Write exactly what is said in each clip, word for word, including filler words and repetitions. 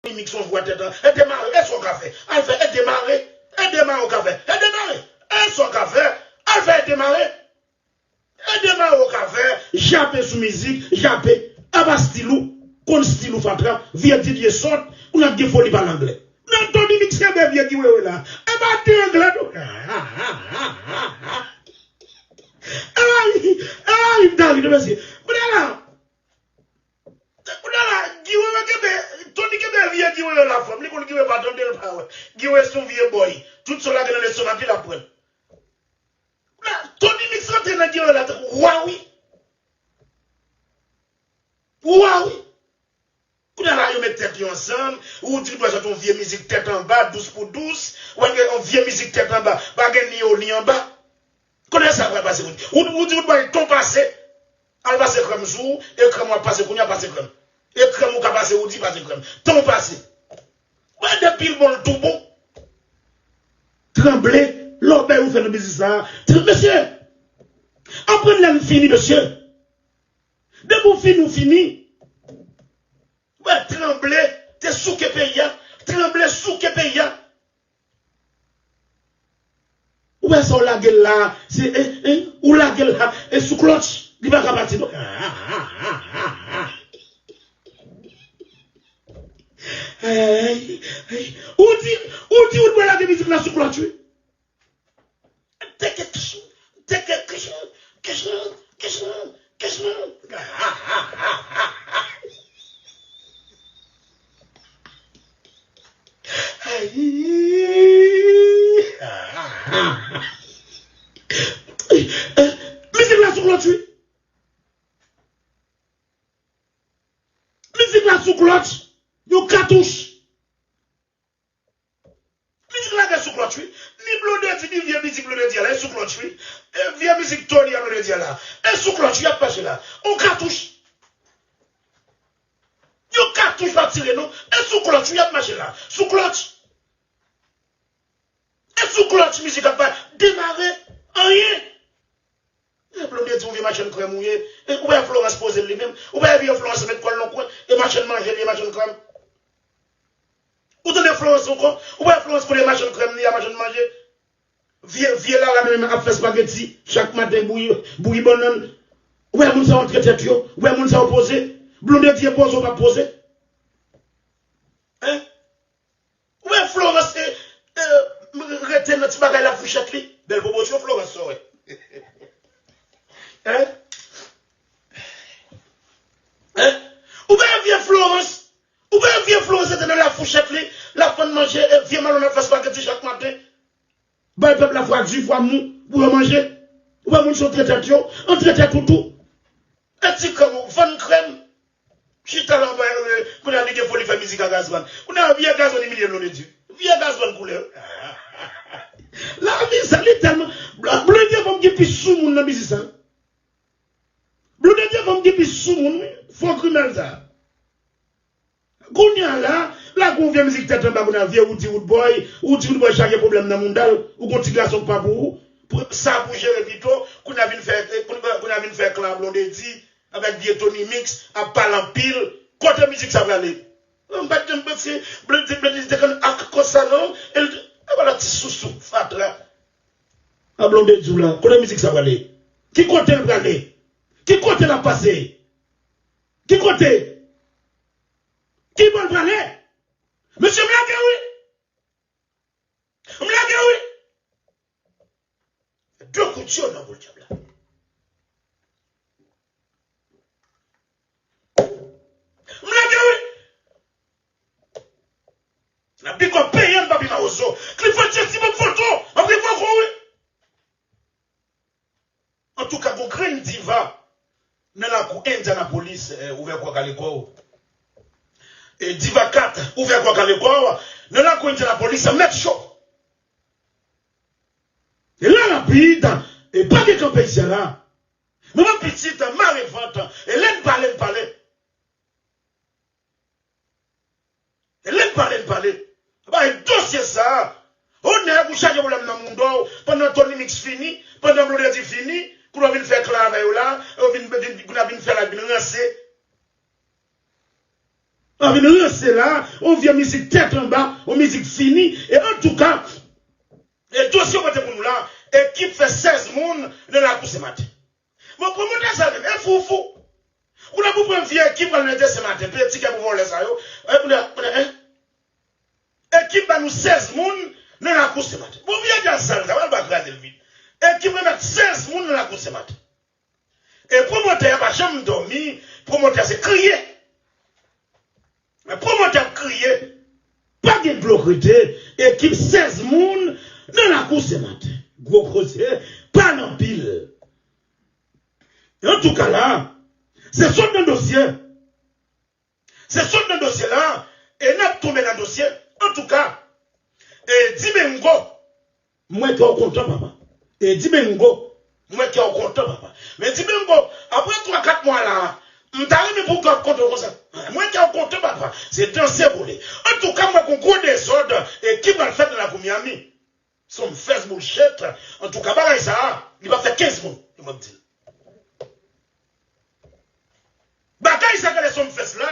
Tony Mix yon vwa tèt an. E demare, e sa w ka fè? Al fè e demare. E demare w ka fè. E demare. E sa w ka fè? Al fè e demare. E demare w ka fè. Jape sou mizik, jape. Apa stil ou. Konn stil ou fatra. Vye D J sòt. Ou n ap gen foli pale anglè. Nan Tony Mix kenbe vye Guy Wewe la. E pa de anglè tou. E pa ri, e pa ri m ta ri tou mesye. Kounye a la. Kounye a la, Guy Wewe kenbe, Tony kenbe vye Guy Wewe la fòm. Li konn Guy Wewe pa tande l pa wè. Guy Wewe se yon vye bòy. Tout sa w lage nan lestomak li l ap pran l. Kounye a, Tony Mix rantre nan Guy Wewe la tankou wa wi. Wa wi. Kounye a la yo met tèt yo ansanm, ou di w dwe sòti yon vye mizik tèt anba, dous pou dous, ou wè yon vye mizik tèt anba, pa gen ni yo ni anba. Kounye a sa pral pase, ou, ou, ou di w dwe ton pase, al pase krèm sou ou, e krèm w ap pase kounye a pase krèm. E krèm ou ka pase, ou di pase krèm. Ton pase. Wè depi l bon l tou bon. Tranble, lòbèy ou fè nan biznis sa. Tran-, mesye, aprann lè m fini, mesye. Depi w fini, w fini. Wè, tranble, te souke peyi a. Tranble, souke peyi a. Ou wè sa w lage l la, se, e, e, ou lage l la, e sou klòtch, li pa ka pati non. Ay, ay, ou di, ou di ou dwe lage mizik la sou klòtch, wi. Teke kch, teke kch, kch, kch, kch. Ay. Mizik la sou klòtch, wi. Mizik la sou klòtch. Yon katouch. Mizik la gen sou klòtch, wi. Ni Blondedy, ni vye mizik Blondedy a la, e sou klòtch, wi. E vye mizik Tony a Blondedy a la, e sou klòtch, wi, y ap mache la. On katouch. Yon katouch pa tire, non. E sou klòtch, wi, y ap mache la. Sou klòtch. E sou klòtch mizik ap bay. Demare. Anyen. E Blondedy, ou vye machann krèm ou ye. E ou wè Florence poze l li menm. Ou wè vye Florence met kò l nan kwen. E machann manje li ye, machann krèm. Ou tande Florence ankò? Ou wè Florence kote machann krèm li a, machann manje? Vye, vye Lala menm ap fè spageti chak maten, bouyi, bouyi bannann. Ou wè moun sa yo antre tèt yo? Ou wè moun sa yo poze? Blondedy poze ou pa poze? Hein? Ou wè Florence, e, e, rete nan ti bagay la fouchèt li? Bèl pwomosyon Florence sa w wè. Hein? Hein? Ou wè vye Florence? Ou pa vye Florence te nan lafouchèt li, l ap vann manje, e vye Malon ap fè spageti chak maten. Bay pèp la fwa di, fwa mou, pou yo manje. Ou pa moun sa yo antre tèt yo, antre tèt ou tou. E ti krèm ou, vann krèm. Chita la, e, kounye a li gen foli fè mizik a Gazman. Kounye a vye Gazman imilye Blondedy. Vye Gazman koulè. Lavi sa, li tèlman, Bl-, Blondedy fòm gen pi sou moun nan biznis sa. Blondedy fòm gen pi sou moun, wi. Fò krimèl sa. Kounye a la, la gon vye mizik tèt anba kounye a, vye Woody Woodboy, Woody Woodboy chaje pwoblèm nan mounda l, ou gon ti gason k pa pou ou, pou, sa pou jere pito, kounye a vin fè, kounye a vin fè klan a Blondedy, avèk vye Tony Mix, ap pale anpil, kote mizik sa prale? M pa t janm panse Blondedy, Blondedy te konn ak konsa non, e l, e vwala ti sousou, fatra. A Blondedy w la, kote mizik sa prale? Ki kote l prale? Ki kote l ap pase? Ki kote? Ki bò l prale? Mesye, m lage wi. M lage wi. De kout yo nan bouldjab la. M lage wi. N ap big up peye n, papi Mawozo. Clifford Jesse, ban m foto. M ap revoke w wi. Antouka, gon grenn diva nan lakou Indianapolis, eh, ouvè kwa kale kò w. E Diva Kat, ouvè kwa kale kò w. Nan lakou Indianapolis, mèt cho. E la rapid, e pa gen kanpe isi a la. Manman pitit, mare vant, e lè n pale, n pale. E lè n pale, n pale. Bay dosye sa. O nèg ou chaje pwoblèm nan mounda w, pandan Tony Mix fini, pandan Blondedy fini, kounye a w vin fè klan avè yo la, yo vin, vin, kounye a vin fè la vin ranse. Sa vin ranse la, yon vye mizik tèt anba, yon mizik fini, e antouka, e dosye yo pote pou nou la, ekip fè sèz moun nan lakou Senmaten. Bon, pwomotè sa menm, e fou fou. Ou nan pou pran vye ekip pral mete Senmaten, peye tikè pou vòlè sa yo. E pou nan, pou nan, en? Ekip ba nou sèz moun nan lakou Senmaten. Bon, vye djaz sa, sa pral ba kraze l vit. Ekip remèt sèz moun nan lakou Senmaten. E pwomotè a pa janm dòmi, pwomotè a se kriye. Men pwomotè ap kriye, pa gen dlo k rete, ekip sèz moun nan lakou Senmaten. Gwo koze, pale anpil. Antouka la, se sot nan dosye. Se sot nan dosye la, e n ap tonbe nan dosye. Antouka, e Dimengo, m wè kè w kontan, papa. E Dimengo, m wè kè w kontan, papa. Men Dimengo, apre twa, kat mwa la, m ta renmen pou kè w kontan konsa. M wè kè w kontan, papa. Se danse boule. Antouka, m wè gon gwo dezòd, e ki pral fèt nan lakou Miami. Sumfest bullshit. Antouka, bagay sa a, li p ap fè kenz moun. Mwen m di l. Bagay sa k rele Sumfest la,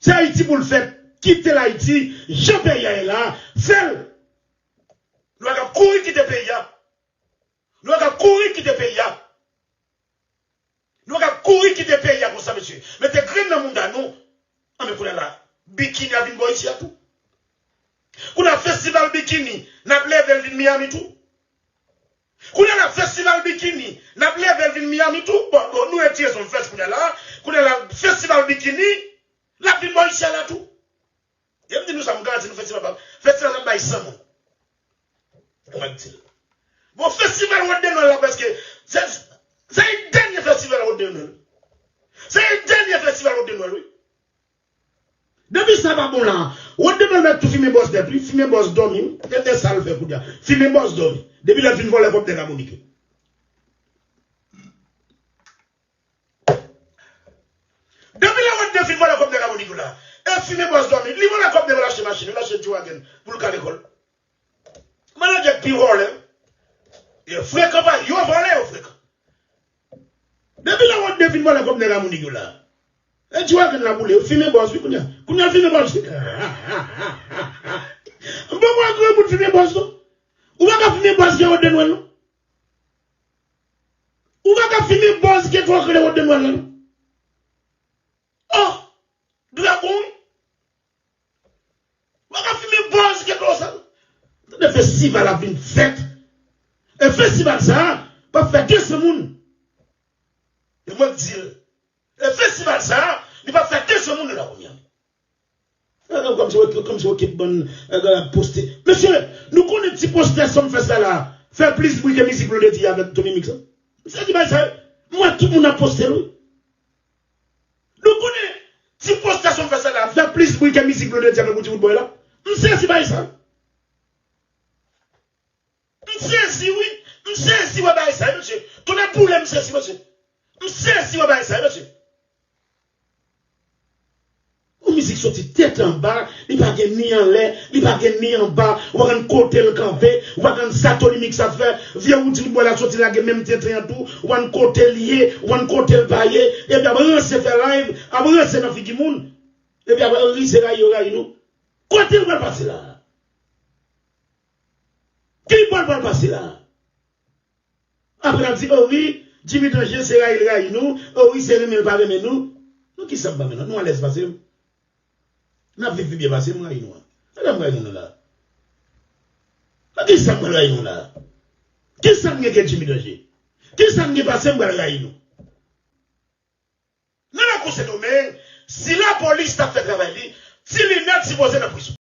se Ayiti pou l fèt. Kite l Ayiti, jan peyi a ye la, fè l. Nou pa ka kouri kite peyi a. Nou pa ka kouri kite peyi a. Nou pa ka kouri kite peyi a konsa, mesye. Mete grenn nan mouda nou. Anben kounye a la, bikini a vin bò isi a tou. Kounye a festival bikini, n ap leve l vin Miami tou. Kounye a la festival bikini, n ap leve l vin Miami tou. Bon, bon, nou retire Sumfest kounye a la. Kounye a la festival bikini, l ap vin bò isi a la tou. E m di nou sa, m garanti nou festival pa, festival ap bay san moun. Mwen di l. Bon, festival Wòt de Nwèl la prèske, se, se dènye festival Wòt de Nwèl. Se dènye festival Wòt de Nwèl, wi. Depi sa pa bon la, Wòt de Nwèl mèt tou fimen bòs nèt, wi. Fimen bòs dòmi, wi. E, e sa l fè kounye a. Fimen bòs dòmi. Depi lè l fin vòlè kòb nèg Labonik yo. Depi lè Rodney fin vòlè kòb nèg Labonik yo la, e fimen bòs dòmi. Li vòlè kòb nèg yo, l achte machin, l achte G-Wagon pou l ka lekòl. Manadjè k pi vòlè. Yo frekan pa, yo vòlè, yo frekan. Depi lè Rodney fin vòlè kòb nèg Labonik yo la, e G-Wagon la boule, yo fimen bòs, wi, kounye a. Kounye a l fimen bòs, wi. M poko wè granmoun fimen bòs, non. Ou pa ka fimen bòs jan Rodney Nwèl, non. Ou pa ka fimen bòz ke twò k rele Rodney Nwèl la, non. Oh! Dragon, wi. Ou pa ka fimen bòz ke twò sa, non. Tande festival ap vin fèt. E festival sa a, p ap fè de san moun. E mwen k di l. E festival sa a, li p ap fè de san moun nan lakou Miami. Kòmsi, kòmsi w ekip bann, eh, ap poste. Mesye, nou konnen ti postè Sumfest la la fè plis bri ke mizik Blondedy avèk Tony Mix la. M sezi bay sa, wi. M wè tout moun ap poste l, wi. Nou konnen ti postè Sumfest la la fè plis bri ke mizik Blondedy avèk Roody Roodboy la. M sezi bay sa. M sezi, wi. M sezi wè bagay sa, wi, mesye. Tonnè boule, m sezi, mesye. M sezi wè bagay sa, wi, mesye. Yon mizik soti tèt anba, li pa gen ni anlè, li pa gen ni anba, ou pa konn kote l kanpe, ou pa konn sa Tony Mix ap fè, vye Roody Roodboy la soti lage menm tenten an tou, ou pa konn kote l ye, ou pa konn kote l pa ye, epi ap ranse fè live, ap ranse nan figi moun, epi ap rize rayi yo rayi nou. Kote l pral pase la? Ki bò l pral pase la? Apre l ap di, o wi, Jimmy Danje se rayi l rayi nou, o wi, se renmen l pa renmen nou. Nan kisa m pa renmen nou? Nou alèz pase m. N ap viv pi byen pase m, rayi nou an. Nan kisa m rayi nou la? Nan kisa m pral rayi nou la? Kisa m gen ke Jimmy Danje? Kisa m gen pase m pral rayi nou? Nan lakou Sendomeng, si lapolis t ap fè travay li, Ti Linèt sipoze nan prizon.